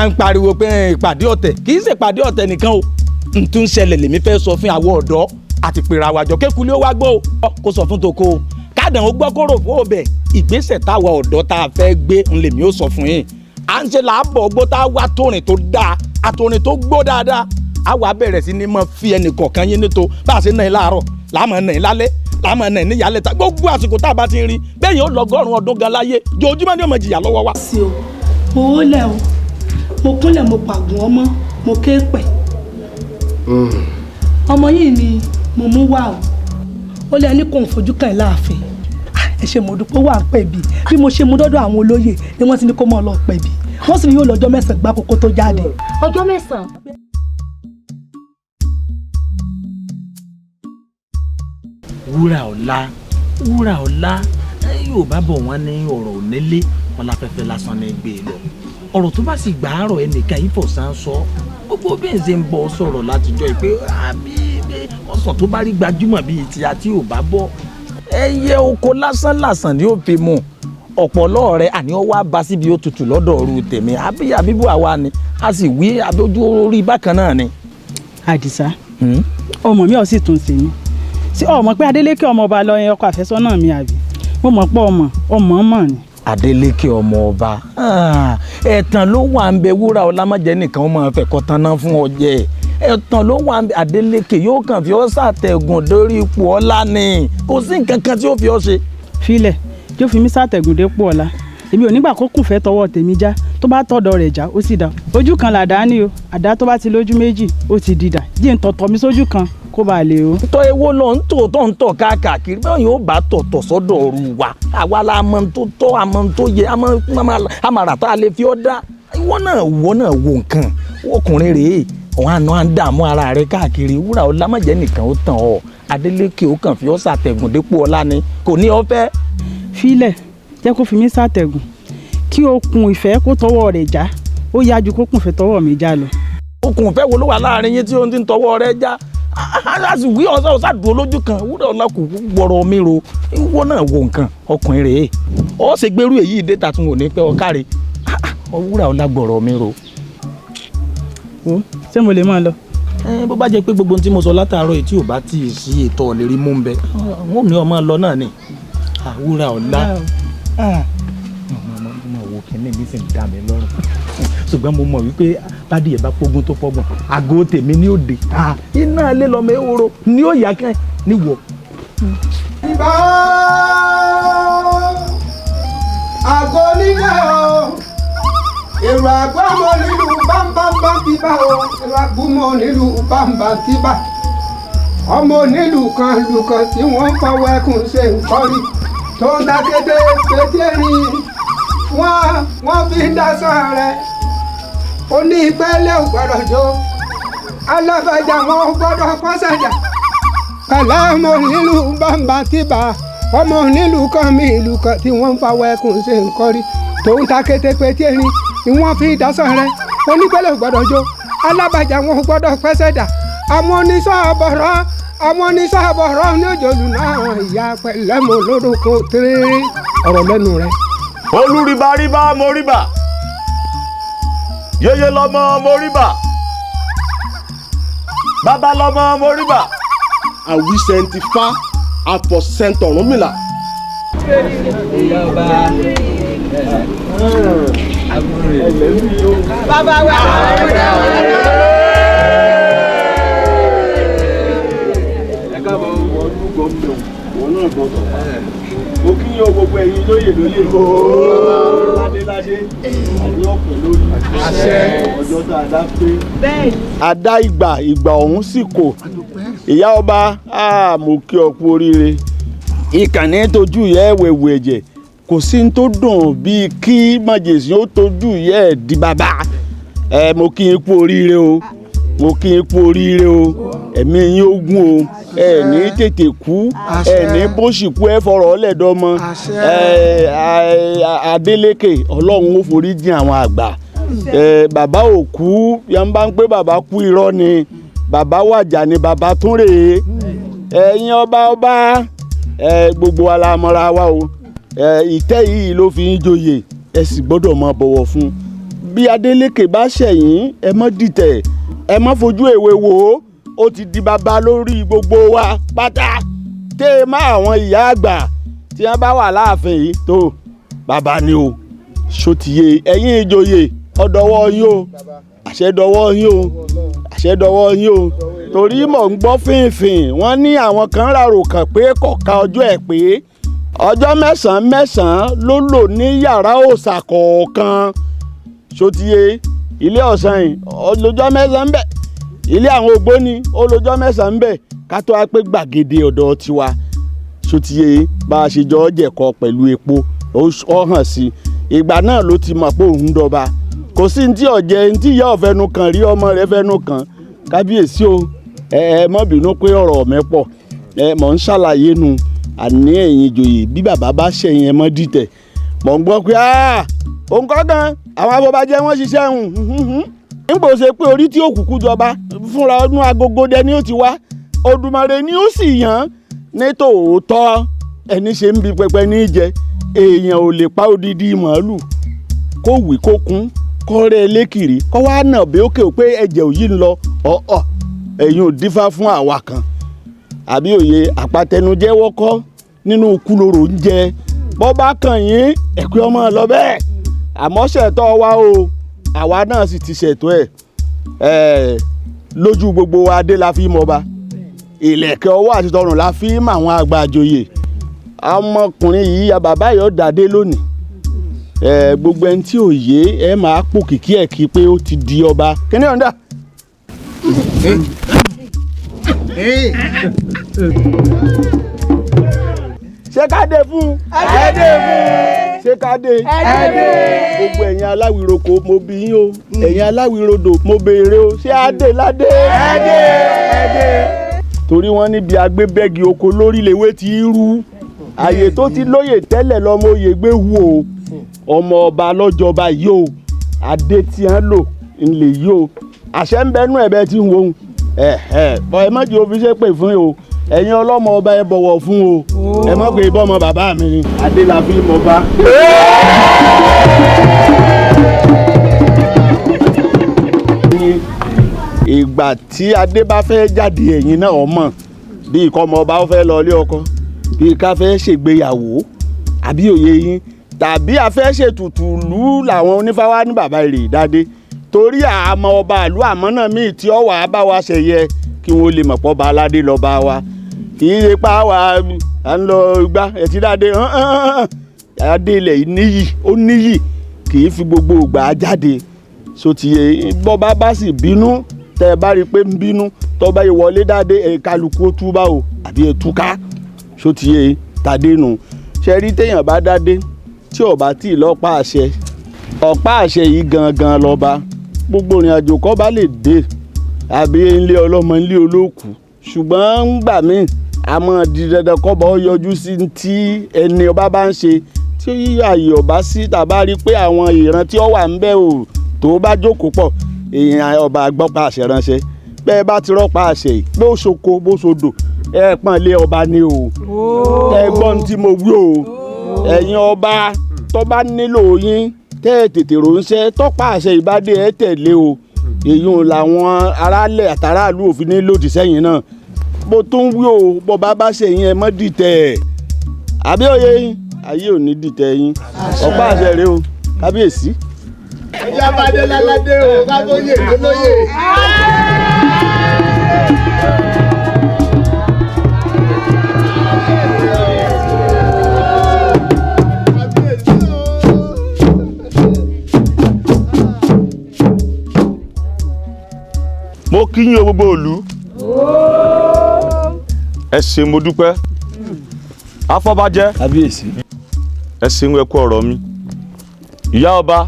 À ń pariwo pé ìpàdé ọ̀tẹ̀ kì í ṣe ìpàdé ọ̀tẹ̀ nìkan o. N tún ṣẹlẹ̀ lèmi fẹ́ sọ fún àwọn ọ̀dọ́ àti pèrè àwàjọ kékulé ó wá gbọ́ o, kó sọ fún toko o, kádàn ó gbọ́ kóró fún òbẹ̀. Ìgbésẹ̀ táwa ọ̀dọ́ tá a fẹ́ gbé ń lèmi ó sọ fún yín. À ń ṣe làábọ̀ gbó tá a wá tórin tó dáa, àtòrin tó gbó dáadáa. A wà bẹ̀rẹ̀ sí ni mọ̀ fi ẹnì kọ̀ọ̀kan yín níto bá a ṣe náà láàárọ̀, láàmọ̀ náà lálẹ́, láàmọ̀ náà níyàlẹ́ ta gbogbo àsìkò tá a bá ti ń rí bẹ́ẹ̀ yóò lọ́gọ́rùn-ún ọdún gan láyé, jojúmọ́ ni ó máa jìyà lọ́wọ́ wa. Sí o, mo wólẹ̀ o, mo kúnlẹ̀, mo pàgùn ọmọ, mo ké pẹ̀. Ọmọ yìí ni mo mú wá o. Ó lé ní kò ń fojú kàn láàfin. Ẹ ṣe, mo dúpẹ́. Wà ń pẹ̀ bí bí mo ṣe mú dọ́dọ̀ àwọn olóyè ni wọ́n ti ní kó mọ̀ lọ pẹ̀ bí wọ́n sì ní yóò lọ́jọ́ 9 gbáko kó tó jáde. Ọjọ́ 9. Wúrà ọ̀la, wúrà ọ̀la, yóò bá bọ̀ wọ́n ní ọ̀rọ̀ onílé wọn láfẹ́fẹ́ lásán ní gbé e lọ. Ọ̀rọ̀ tó bá sì gbàárọ̀ ẹnìkan yìí fọ̀sán sọ gbogbo bí n ṣe ń bọ̀ sọ̀rọ̀ látijọ́ ìpè àbí ọ̀sán tó bá rí gbajúmọ̀ bíi ti àti ò bá bọ̀ ẹyẹ oko lásán lásán ni ó fi mú ọ̀pọ̀lọ́ rẹ̀ àní ó wá bá síbi ó tutù lọ́dọ̀ ọ̀rù tèmi àbí àbíbú àwa ni a sì wí abójú orí bákan náà ni. Àdìsá, ọmọ mi ò sì tún sí mi sí ọmọ pé Adélékè ọmọ ọba lọ yẹn ọkọ àfẹ́sọ́nà mi, àbí mo mọ̀ pé ọmọ ọmọ mọ̀ ni. Adélékè ọmọ ọba, ẹ̀tàn ló wà ń bẹ. Wúrà ọlámọ̀jẹ́ nìkan ó máa fẹ̀kọ́ tanná fún ọ jẹ. Ẹ̀tàn ló wà ń bẹ. Adélékè yóò kàn fi ọ́ ṣàtẹ̀gùn dórí ipò ọlá ni, kò sí nǹkan kan tí ó fi ọ́ ṣe. Filẹ̀, yóò fi mí ṣàtẹ̀gùn dépò ọlá. Èmi ò nígbà kó kùnfẹ́ tọwọ́ tèmi já. Tó bá tọ̀dọ̀ rẹ̀ já, ó sì dá ojú kan làdá ní o. Àdá tó bá ti lójú méjì, ó ti dìdà. Jí ń tọ̀tọ̀ mi sójú kan kó bàa lè o. Tọ́ ewo lọ ń tò tó ń tọ̀ káàkiri bẹ́ẹ̀ yóò bá tọ̀tọ̀ sọ́dọ̀ ọ̀rù wa. Àwa la mọ̀ tó tọ́, àmọ́ tó yẹ, àmàrà tá a lè fi ọ́ dá. Ìwọ náà, ìwọ náà wo nǹkan ọkùnrin rèé, òun àná à ń dààmú ara rẹ káàkiri. Wúrà ọlámọ̀jẹ́ nìkan ó tàn ọ́. Adélékè ó kàn fi ọ́ ṣàtẹ̀gùn dépò ọlá ni, kò ní ọ fẹ́. Filẹ̀, jẹ́ kó fi mí ṣàtẹ̀gùn, kí okùn ìfẹ́ kó tọwọ́ rẹ̀ já. Ó yá ju kókùn ìfẹ́ tọwọ́ mi já lọ. Okùn ìfẹ́ wo ló wà láàrin yín tí ó ń tọwọ́ rẹ̀ já? A sì wí ọ̀sán ọ̀sán dúró lójú kan. Wúrà ọ̀la kò gbọ́rọ̀ mi ro. Ìwọ náà wo nǹkan ọkùnrin rèé, ọ ṣe gbérú èyí dé tàtún òní pé ọ káre. Wúrà ọ̀la gbọ́rọ̀ mi ro. Wo, ṣé mo lè máa lọ? Bó bá jẹ́ pé gbogbo ohun tí mo sọ látàárọ̀ yìí tí ò bá tí ì sí ètò ọ̀lẹ́rí mú un bẹ, wọn ò ní ọmọ lọ náà ni. Wúrà ọ̀la, mo wo kínní mi sì ń dá mi lọ́rùn, ṣùgbọ́n mo mọ̀ wípé bádìí ẹ̀ bá pógún tó pọ́gbọ̀n, àgọ́ tèmi ní òde iná ilé lọ́mọ ehoro ní ó yá kẹ́ níwọ̀. Ìbà àgọ́ nílẹ̀ o, èrò àgọ́ mọ nílùú bámbámbám bíbá o, èrò àgọ́ mọ nílùú bámbám tíbà. Ọmọ onílùú kan lùkàn tí wọ́n fọwọ́ ẹkùn ṣe nǹkan rí tó ń ta kété pété rìn wọ́n fi ń dasán rẹ̀. Ó ní ìpẹ́lẹ̀ ò gbọ́dọ̀ jó alábàjá, wọn ò gbọ́dọ̀ pọ́sàjà. Pẹ̀lẹ́ ọmọ onílùú bàǹbà tìbà, ọmọ onílùú kan mi ìlú kan tí wọ́n ń fawọ́ ẹkùn ṣe nǹkan rí tó ń ta kété pété rìn ni wọ́n fi ń dasán rẹ̀. Onípẹ́lẹ̀ ò gbọ́dọ̀ jó alábàjá, wọn ò gbọ́dọ̀ pẹ́sẹ̀dà. Àwọn oníṣọ́ọ̀bọ̀rọ̀, àwọn oníṣọ́ọ̀bọ̀rọ̀ ní òjòlù náà ìyá pẹ̀lẹ́ mọ̀ lórúkọ tẹ́rẹ́rẹ́ ọ̀rọ̀ lẹ́nu rẹ̀. Olúríbaríbá moríbà, yeye lọmọ moríbà, bàbá lọmọ moríbà. Àwísẹ̀ntìfá àfọ̀sẹ̀ntọ̀ Ọ̀rúnmìlà. Bàbá wa. Ẹ káàbọ̀ wọnú gọ́ọ̀mù wọn náà gbọ́dọ̀ mo kí yín o, gbogbo ẹ̀yin lóyè lóyè, ládé ládé, àní ọ̀pẹ lórí ọjọ́ tá a dá pé. Àdá ìgbà ìgbà ọ̀hún sì kò ìyá ọba, mo kí ọ kú oríire. Ìkànnì tójú ìyá ẹ̀ wẹ̀wù ẹ̀jẹ̀, kò sí ní tó dùn bíi kí májèsín ó tójú ìyá ẹ̀ di bàbá ẹ. Mo kí yín kú oríire o, mo kí yín kú oríire o. Ẹ̀mí yín ó gùn o, ẹ ní tètè kú, ẹ ní bó sì kú ẹ fọ̀rọ̀ ọ̀lẹ́dọ́mọ. Ẹ Adélékè, Ọlọ́run ó forí jìn àwọn àgbà. Ẹ bàbá ò kú, yẹn bá ń pé bàbá kú, irọ́ ni. Bàbá wàjà ni, bàbá tún rèé. Ẹ̀yin ọba ọba, ẹ gbogbo wa la mọra wa o. Ẹ ìtẹ́ yìí ló fi ń joyè, ẹ sì gbọ́dọ̀ máa bọ̀wọ̀ fún. Bí Adeleke bá ṣẹ̀yìn, ẹ mọ́ dìtẹ̀, ẹ mọ́ fojú èwe wò ó. Ó ti di bàbá lórí gbogbo wa pátá, tẹ́ ẹ má àwọn ìyá àgbà tí wọ́n bá wà láàfin yìí tó bàbá ni o. Ṣòtìyẹ ẹ̀yin ìjòyè, ọ̀dọ̀wọ́ yín o, àṣẹdọwọ́ yín o, àṣẹdọwọ́ yín o. Torí mò ń gbọ́ fìnfìn, wọ́n ní àwọn kan rárò kàn pé kọ̀ọ̀ka ọjọ́ ẹ̀ pé ọjọ́ mẹ́sàn-án mẹ́sàn-án ló lò ní yàrá òòṣà kọ̀ọ̀kan. Ṣòtìyẹ ilé ọ̀sán yìí olójọ́ mẹ́sàn-án bẹ̀, ilé àwọn ògbóni olójọ́ mẹ́sàn-án bẹ̀, ká tó wá pé gbàgede ọ̀dọ̀ tiwa. Ṣòtìyẹ bá a ṣe jọ jẹ̀kọ pẹ̀lú epo ó hàn sí ìgbà náà ló ti mọ̀ pé òun dọba. Kò sí ní tí ọ̀jẹ̀ ní tí ìyá ọ̀fẹ́nu kan rí ọmọ rẹ̀ fẹ́nu kan. Kábíyèsí o, ẹ ẹ mọ́ bínú pé ọ̀rọ̀ mi pọ̀, ẹ mọ̀ ń ṣàlàyé nu. Àní ẹ̀yin ìjòyè, bí bàbá bá ṣẹ̀yìn, ẹ mọ́ dìtẹ̀. Mọ̀ ń gbọ́ pé òun kọ́ gan àwọn afọbajẹ́ wọ́n ṣiṣẹ́ nígbà ó ṣe pé orí tí òkùnkùn jọba fúnra ọdún agogo dẹ ni ó ti wá. Òdùmarè ni ó sì yàn ní tòótọ́. Ẹni ṣe ń bi pẹpẹ ní í jẹ. Èèyàn ò lè pa odidi màálù kó wí kó kún kọ́rẹ́ lẹ́kìrì kọ́ wá nà bí ó kè ó pé ẹ̀jẹ̀ òyì ń lọ ọ̀ọ́. Ẹ̀yin ò dífá fún àwa kan àbí òye àpatẹnujẹ́ wọ́kọ́ nínú kúlòrò ń jẹ. Bọ́ bá kàn yín, ẹ̀kú ọmọ lọ bẹ́ẹ̀. Àmọ́ ṣètò wa o, àwa náà sì ti ṣètò ẹ̀ ẹ̀ lójú gbogbo wa. Adé la fi mọba, ìlẹ̀kẹ̀ ọwọ́ àti tọrùn la fi mọ àwọn àgbà àjòyè. Ọmọkùnrin yìí ya bàbá yìí ó dàdé lónìí. Ẹ gbogbo ẹni tí ò yé ẹ máa pò kìkì ẹ kí pé ó ti di ọba kíní ọ̀ndà. Ṣé ká dé fún? Ẹ dé fún. Ṣé ká dé? Ẹ dé. Gbogbo ẹ̀yin aláwìroko, mo bí yín o. Ẹ̀yin aláwìrodò, mo béèrè o. Ṣé á dé ládé? Ẹ dé. Ẹ dé. Torí wọ́n níbi agbébẹ́gi oko lórílẹ̀wé ti rú àyè tó ti lóye tẹ́lẹ̀ lọ́mọ oyè gbé hu o. Ọmọ ọba lọ́jọba yìí o, adé tí wọ́n lò ńlẹ̀ yìí o, àṣẹ ń bẹnu ẹ̀bẹ̀ tí ń wo òun. Ẹ bọ, ẹ má jẹ́ òfin ṣe pè fún o. Ẹ̀yin ọlọ́mọ ọba, ẹ bọ̀wọ̀ fún o. Ẹ má pè bọ́mọ bàbá mi ni. Adé la fi mọ bá. Ìgbà tí adé bá fẹ́ jáde, ẹ̀yin náà ọmọ bí ikọ̀ ọmọ ọba ó fẹ́ lọ ilé ọkọ, bí ká fẹ́ ṣègbéyàwó àbí òye yín, tàbí a fẹ́ ṣètùtù lù làwọn onífáwá ní bàbá rè dáadé. Torí àmọ́ ọba ìlú àmọ́ náà míì tí ó wàá bá wa ṣẹ̀yẹ kí wọ́n lè mọ̀ pọ̀ bá aládé lọ́ba wa. Kì í ṣe pa wà à ń lọ gbá ẹtí dáadé. Adé ilẹ̀ yìí níyì, ó níyì, kì í fi gbogbo ìgbà jáde. Sotiye bọ́ba bá sì bínú, tẹ́ ẹ bá rí i pé ń bínú, tọ́ba yìí wọlé dáadé, ẹ̀ kálukú ó túbà o àbí ẹ̀ túká. Sotiye tàdé nù. Ṣe rí téèyàn bá dádé tí ọba tí ì lọ́pàá àṣẹ, ọ̀pá àṣẹ yìí gangan lọ́ba. Gbogbo ìrìn àjò kọ́ bá lè dé àbí ilé ọlọ́mọ, ilé olóòkú, ṣùgbọ́n ń gbà míì a máa di dandan kọ́ba ó yọjú sí tí ẹni ọba bá ń ṣe tí àyè ọba sí, tàbá rí pé àwọn ìran tí ó wà ń bẹ̀ ò tó bá jókòó pọ̀. Èèyàn ọba gbọ́pá àṣẹ ránṣẹ́. Bẹ́ẹ̀ bá ti rọ́pá àṣẹ yìí, bó ṣoko bó ṣodò, ẹ pọ́n lé ọba ni o. Ẹ gbọ́n tí mo wí o. Ẹ̀yin ọba tó bá nílò yín, tẹ́ ẹ tètè ránṣẹ́, tọ́pá àṣẹ ìbádé, ẹ tẹ̀lé o. Èyí ò làwọn aráàlẹ̀ àtàràlù òfin ní lòdì sẹ́yìn náà. Bó tún wí o, bó bá bá ṣe yín, ẹ mọ́ dìtẹ̀ ẹ̀ àbí òye yín. Ayé ò ní dìtẹ̀ yín. Ọ̀pá àṣẹ rèé o, kábíyèsí. Ẹjẹ́ abadé láládé o, kábóyè lólóyè. Mo kí yín o, gbogbo ìlú, ẹ ṣé, mo dúpẹ́. Afọbajẹ, kábíyèsí. Ẹ ṣeun, ẹ kú ọ̀rọ̀ mi. Ìyá ọba,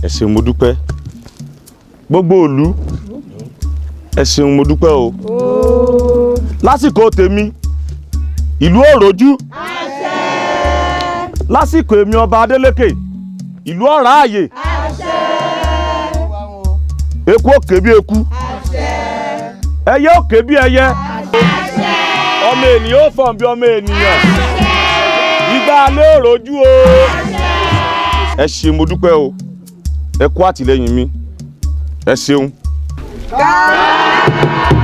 ẹ ṣeun, mo dúpẹ́. Gbogbo ìlú, ẹ ṣeun, mo dúpẹ́ o. Lásìkò tèmi, ìlú ò rojú. Lásìkò èmi ọba Adélékè, ìlú ó ráàyè. Eku ó ké bí eku, ẹyẹ ó ké bí ẹyẹ, ọmọ ènìyàn ó fọ̀n bí ọmọ ènìyàn. Ìgbà ló rojú o. Ẹ ṣé, mo dúpẹ́ o. Ẹ kú àtìlẹ́yìn mi, ẹ ṣeun. Káàbíyèsí.